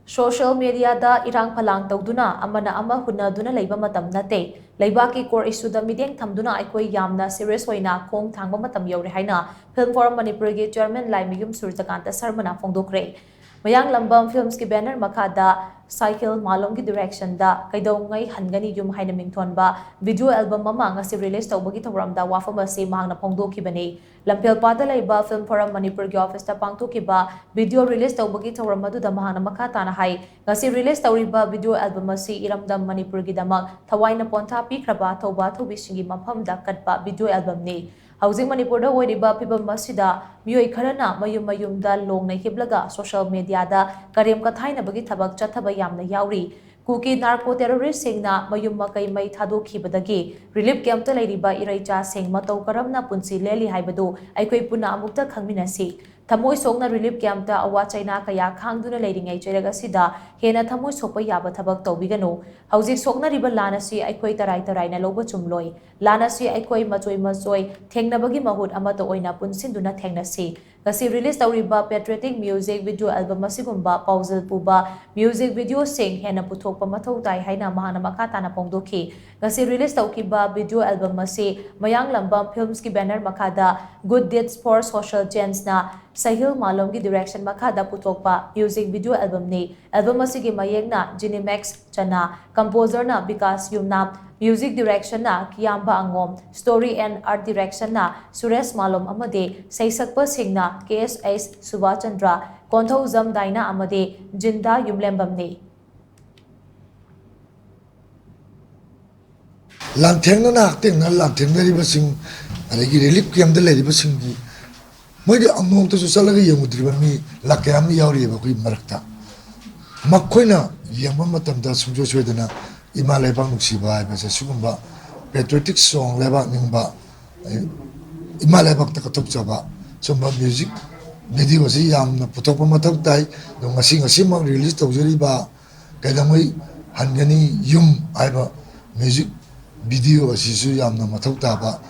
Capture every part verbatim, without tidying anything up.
Social ꯃꯦꯗꯤꯌꯥꯗ ꯏꯔꯥꯡ ꯐꯂꯥꯡ ꯇꯧꯗꯨꯅ ꯑꯃꯅ ꯑꯃ ꯍꯨꯟꯅꯗꯨꯅ ꯂꯩꯕ ꯃꯇꯝ ꯅꯠꯇꯦ꯫ ꯂꯩꯕꯥꯛꯀꯤ ꯀꯣꯔ ꯏꯁꯨꯗ ꯃꯤꯠꯌꯦꯡ ꯊꯝꯗꯨꯅ ꯑꯩꯈꯣꯏ ꯌꯥꯝꯅ ꯁꯤꯔꯤꯌꯁ ꯑꯣꯏꯅ ꯈꯣꯡ ꯊꯥꯡꯕ ꯃꯇꯝ ꯌꯧꯔꯦ ꯍꯥꯏꯅ ꯐꯤꯜꯝ ꯐꯣꯔꯝ ꯃꯅꯤꯄꯨꯔꯒꯤ ꯆꯤꯌꯔꯃꯦꯟ ꯂꯥꯏꯃꯌꯨꯝ ꯁꯨꯔꯖꯀꯥꯟꯇ ꯁꯔꯃꯅ ꯐꯣꯡꯗꯣꯛꯈ꯭ꯔꯦ꯫ ꯃꯌꯥꯡꯂꯝꯕꯝ ꯐꯤꯜꯝꯁꯀꯤ ꯕꯦꯅꯔ ꯃꯈꯥꯗ ꯁꯥꯏꯈꯤꯜ ꯃꯥꯂꯣꯝꯒꯤ ꯗꯤꯔꯦꯛꯁꯟꯗ ꯀꯩꯗꯧꯉꯩ ꯍꯟꯒꯅꯤ ꯌꯨꯝ ꯍꯥꯏꯅ ꯃꯤꯡꯊꯣꯟꯕ ꯚꯤꯗꯤꯑꯣ ꯑꯦꯜꯕꯝ ꯑꯃ ꯉꯁꯤ ꯔꯤꯂꯤꯁ ꯇꯧꯕꯒꯤ ꯊꯧꯔꯝꯗ ꯋꯥꯐꯝ ꯑꯁꯤ ꯃꯍꯥꯛꯅ ꯐꯣꯡꯗꯣꯛꯈꯤꯕꯅꯤ꯫ ꯂꯝꯐꯦꯜꯄꯥꯠꯇ ꯂꯩꯕ ꯐꯤꯜꯝ ꯐꯣꯔꯝ ꯃꯅꯤꯄꯨꯔꯒꯤ ꯑꯣꯐꯤꯁꯇ ꯄꯥꯡꯊꯣꯛꯈꯤꯕ ꯚꯤꯗꯤꯑꯣ ꯔꯤꯂꯤꯁ ꯇꯧꯕꯒꯤ ꯊꯧꯔꯝ ꯑꯗꯨꯗ ꯃꯍꯥꯛꯅ ꯃꯈꯥ ꯇꯥꯅ ꯍꯥꯏ, ꯉꯁꯤ ꯔꯤꯂꯤꯁ ꯇꯧꯔꯤꯕ ꯚꯤꯗꯤꯑꯣ ꯑꯦꯜꯕꯝ ꯑꯁꯤ ꯏꯔꯝꯗꯝ ꯃꯅꯤꯄꯨꯔꯒꯤꯗꯃꯛ ꯊꯋꯥꯏꯅ ꯄꯣꯟꯊꯥ ꯄꯤꯈ꯭ꯔꯕ ꯑꯊꯧꯕ ꯑꯊꯧꯕꯤꯁꯤꯡꯒꯤ ꯃꯐꯝꯗ ꯀꯠꯄ ꯚꯤꯗꯤꯑꯣ ꯑꯦꯜꯕꯝꯅꯤ꯫ ꯍꯧꯖꯤꯛ ꯃꯅꯤꯄꯨꯔꯗ ꯑꯣꯏꯔꯤꯕ ꯐꯤꯕꯝ ꯑꯁꯤꯗ ꯃꯤꯑꯣꯏ ꯈꯔꯅ ꯃꯌꯨꯝ ꯃꯌꯨꯝꯗ ꯂꯣꯡꯅ ꯍꯤꯞꯂꯒ ꯁꯣꯁꯤꯌꯦꯜ ꯃꯦꯗꯤꯌꯥꯗ ꯀꯔꯦꯝ ꯀꯊꯥꯏꯅꯕꯒꯤ ꯊꯕꯛ ꯆꯠꯊꯕ ꯌꯥꯝꯅ ꯌꯥꯎꯔꯤ꯫ ꯀꯨꯀꯤ ꯅꯥꯔꯀꯣ ꯇꯦꯔꯣꯔꯤꯁꯁꯤꯡꯅ ꯃꯌꯨꯝ ꯃꯀꯩ ꯃꯩ ꯊꯥꯗꯣꯛꯈꯤꯕꯗꯒꯤ ꯔꯤꯂꯤꯐ ꯀꯦꯝꯞꯇ ꯂꯩꯔꯤꯕ ꯏꯔꯩꯆꯥꯁꯤꯡ ꯃꯇꯧ ꯀꯔꯝꯅ ꯄꯨꯟꯁꯤ ꯂꯦꯜꯂꯤ ꯍꯥꯏꯕꯗꯨ ꯑꯩꯈꯣꯏ ꯄꯨꯟꯅ ꯑꯃꯨꯛꯇ ꯈꯪꯃꯤꯟꯅꯁꯤ꯫ ꯊꯃꯣꯏ ꯁꯣꯛꯅ ꯔꯤꯂꯤꯐ ꯀꯦꯝꯞꯇ ꯑꯋꯥ ꯆꯩꯅꯥ ꯀꯌꯥ ꯈꯥꯡꯗꯨꯅ ꯂꯩꯔꯤꯉꯩ ꯆꯩꯔꯛ ꯑꯁꯤꯗ ꯍꯦꯟꯅ ꯊꯃꯣꯏ ꯁꯣꯛꯄ ꯌꯥꯕ ꯊꯕꯛ ꯇꯧꯕꯤꯒꯅꯨ꯫ ꯍꯧꯖꯤꯛ ꯁꯣꯛꯅꯔꯤꯕ ꯂꯥꯟ ꯑꯁꯤ ꯑꯩꯈꯣꯏ ꯇꯔꯥꯏ ꯇꯔꯥꯏꯅ ꯂꯧꯕ ꯆꯨꯝꯂꯣꯏ꯫ ꯂꯥꯟ ꯑꯁꯤ ꯑꯩꯈꯣꯏ ꯃꯆꯣꯏ ꯃꯆꯣꯏ ꯊꯦꯡꯅꯕꯒꯤ ꯃꯍꯨꯠ ꯑꯃꯠꯇ ꯑꯣꯏꯅ ꯄꯨꯟꯁꯤꯟꯗꯨꯅ ꯊꯦꯡꯅꯁꯤ꯫ ꯉꯁꯤ ꯔꯤꯂꯤꯁ ꯇꯧꯔꯤꯕ ꯄꯦꯇ꯭ꯔꯤꯌꯣꯇꯤꯛ ꯃ꯭ꯌꯨꯖꯤꯛ ꯚꯤꯗꯤꯑꯣ ꯑꯦꯜꯕꯝ ꯑꯁꯤꯒꯨꯝꯕ ꯄꯥꯎꯖꯦꯜ ꯄꯨꯕ ꯃ꯭ꯌꯨꯖꯤꯛ ꯚꯤꯗꯤꯑꯣꯁꯤꯡ ꯍꯦꯟꯅ ꯄꯨꯊꯣꯛꯄ ꯃꯊꯧ ꯇꯥꯏ ꯍꯥꯏꯅ ꯃꯍꯥꯛꯅ ꯃꯈꯥ ꯇꯥꯅ ꯐꯣꯡꯗꯣꯛꯈꯤ꯫ ꯉꯁꯤ ꯔꯤꯂꯤꯁ ꯇꯧꯈꯤꯕ ꯚꯤꯗꯤꯑꯣ ꯑꯦꯜꯕꯝ ꯑꯁꯤ ꯃꯌꯥꯡꯂꯝꯕꯝ ꯐꯤꯜꯝꯁꯀꯤ ꯕꯦꯅꯔ ꯃꯈꯥꯗ Good Deeds for Social Changeꯅ ꯁꯍꯤꯜ ꯃꯥꯂꯣꯝꯒꯤ ꯗꯤꯔꯦꯛꯁꯟ ꯃꯈꯥꯗ ꯄꯨꯊꯣꯛꯄ ꯃ꯭ꯌꯨꯖꯤꯛ ꯚꯤꯗꯤꯑꯣ ꯑꯦꯜꯕꯝꯅꯤ꯫ ꯑꯦꯜꯕꯝ ꯑꯁꯤꯒꯤ ꯃꯌꯦꯛꯅ ꯖꯤꯅꯤꯃꯦꯛꯁ ꯆꯅꯥ, ꯀꯝꯄꯣꯖꯔꯅ ꯕꯤꯀꯥꯁ ꯌꯨꯝꯅꯥꯝ, ꯃ꯭ꯌꯨꯖꯤꯛ ꯗꯤꯔꯦꯛꯁꯟꯅ ꯀꯤꯌꯥꯝꯕ ꯑꯉꯣꯝ, ꯁ꯭ꯇꯣꯔꯤ ꯑꯦꯟ ꯑꯥꯔꯠ ꯗꯤꯔꯦꯛꯁꯟꯅ ꯁꯨꯔꯦꯁ ꯃꯥꯂꯣꯝ ꯑꯃꯗꯤ ꯁꯩꯁꯛꯄꯁꯤꯡꯅ ꯀꯦ ꯑꯦꯁ ꯑꯩꯁ ꯁꯨꯕꯥꯆꯟꯗ꯭ꯔ, ꯀꯣꯟꯊꯧꯖꯝ ꯗꯥꯏꯅꯥ ꯑꯃꯗꯤ ꯖꯤꯟꯗꯥ ꯌꯨꯝꯂꯦꯝꯕꯝꯅꯤ꯫ ꯂꯥꯟꯊꯦꯡꯅꯅ ꯍꯛꯊꯦꯡꯅ ꯂꯥꯟꯊꯦꯡꯅꯔꯤꯕꯁꯤꯡ, ꯑꯗꯒꯤ ꯔꯤꯂꯤꯐ ꯀꯦꯝꯞꯇ ꯂꯩꯔꯤꯕꯁꯤꯡꯒꯤ, ꯃꯣꯏꯗꯤ ꯑꯃꯨꯛꯇꯁꯨ ꯆꯠꯂꯒ ꯌꯦꯡꯉꯨꯗ꯭ꯔꯤꯕ ꯃꯤ ꯂꯥꯛ ꯀꯌꯥ ꯑꯃ ꯌꯥꯎꯔꯤꯑꯕ ꯑꯩꯈꯣꯏꯒꯤ ꯃꯔꯛꯇ꯫ ꯃꯈꯣꯏꯅ ꯌꯦꯡꯕ ꯃꯇꯝꯗ ꯁꯨꯡꯁꯣꯏ ꯁꯣꯏꯗꯅ ꯏꯃꯥ ꯂꯩꯕꯥꯛ ꯅꯨꯡꯁꯤꯕ ꯍꯥꯏꯕꯁꯦ ꯁꯤꯒꯨꯝꯕ ꯄꯦꯇ꯭ꯔꯤꯌꯣꯇꯤꯛ ꯁꯣꯡ, ꯂꯩꯕꯥꯛ ꯅꯤꯡꯕ, ꯏꯃꯥ ꯂꯩꯕꯥꯛꯇ ꯀꯠꯊꯣꯛꯆꯕ ꯁꯨꯝꯕ ꯃ꯭ꯌꯨꯖꯤꯛ ꯚꯤꯗꯤꯑꯣꯁꯤ ꯌꯥꯝꯅ ꯄꯨꯊꯣꯛꯄ ꯃꯊꯧ ꯇꯥꯏ꯫ ꯑꯗꯣ ꯉꯁꯤ, ꯉꯁꯤꯃꯛ ꯔꯤꯂꯤꯁ ꯇꯧꯖꯔꯤꯕ ꯀꯩꯗꯧꯉꯩ ꯍꯟꯒꯅꯤ ꯌꯨꯝ ꯍꯥꯏꯕ ꯃ꯭ꯌꯨꯖꯤꯛ ꯚꯤꯗꯤꯑꯣ ꯑꯁꯤꯁꯨ ꯌꯥꯝꯅ ꯃꯊꯧ ꯇꯥꯕ꯫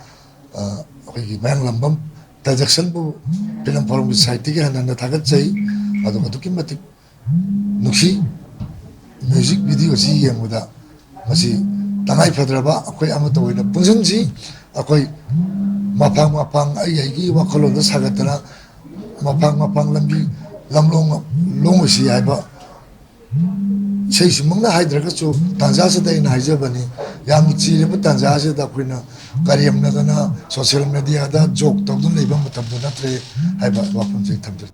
ꯑ, ꯑꯩꯈꯣꯏꯒꯤ ꯃꯌꯥꯡꯂꯝꯕꯝ ꯄ꯭ꯔꯗꯛꯁꯟꯕꯨ ꯐꯤꯂꯝ ꯐꯣꯔꯝꯒꯤ ꯁꯥꯏꯠꯇꯒꯤ ꯍꯟꯅ ꯍꯟꯅ ꯊꯥꯒꯠꯆꯩ꯫ ꯑꯗꯨꯒ ꯑꯗꯨꯛꯀꯤ ꯃꯇꯤꯛ ꯅꯨꯡꯁꯤ꯫ ꯃ꯭ꯌꯨꯖꯤꯛ ꯚꯤꯗꯤꯑꯣꯁꯤ ꯌꯦꯡꯕꯗ ꯃꯁꯤ ꯇꯉꯥꯏ ꯐꯗ꯭ꯔꯕ ꯑꯩꯈꯣꯏ ꯑꯃꯠꯇ ꯑꯣꯏꯅ ꯄꯨꯟꯁꯤꯟꯁꯤ꯫ ꯑꯩꯈꯣꯏ ꯃꯄꯥꯡ ꯃꯄꯥꯡ ꯑꯩ ꯑꯩꯒꯤ ꯋꯥꯈꯜꯂꯣꯟꯗ ꯁꯥꯒꯠꯇꯅ ꯃꯄꯥꯡ ꯃꯄꯥꯡ ꯂꯝꯕꯤ ꯂꯝꯂꯣꯡ ꯂꯣꯡꯉꯨꯁꯤ ꯍꯥꯏꯕ ꯏꯁꯩꯁꯤꯃꯛꯅ ꯍꯥꯏꯗ꯭ꯔꯒꯁꯨ ꯇꯥꯟꯖꯥꯁꯤꯗ ꯑꯩꯅ ꯍꯥꯏꯖꯕꯅꯤ꯫ ꯌꯥꯝꯅ ꯆꯤꯔꯕ ꯇꯥꯟꯖꯥꯁꯤꯗ ꯑꯩꯈꯣꯏꯅ ꯀꯔꯦꯝꯅꯗꯅ ꯁꯣꯁꯤꯌꯦꯜ ꯃꯦꯗꯤꯌꯥꯗ ꯖꯣꯛ ꯇꯧꯗꯨꯅ ꯂꯩꯕ ꯃꯇꯝꯗꯨ ꯅꯠꯇ꯭ꯔꯦ ꯍꯥꯏꯕ ꯋꯥꯐꯝꯁꯤ ꯊꯝꯖꯔꯤ꯫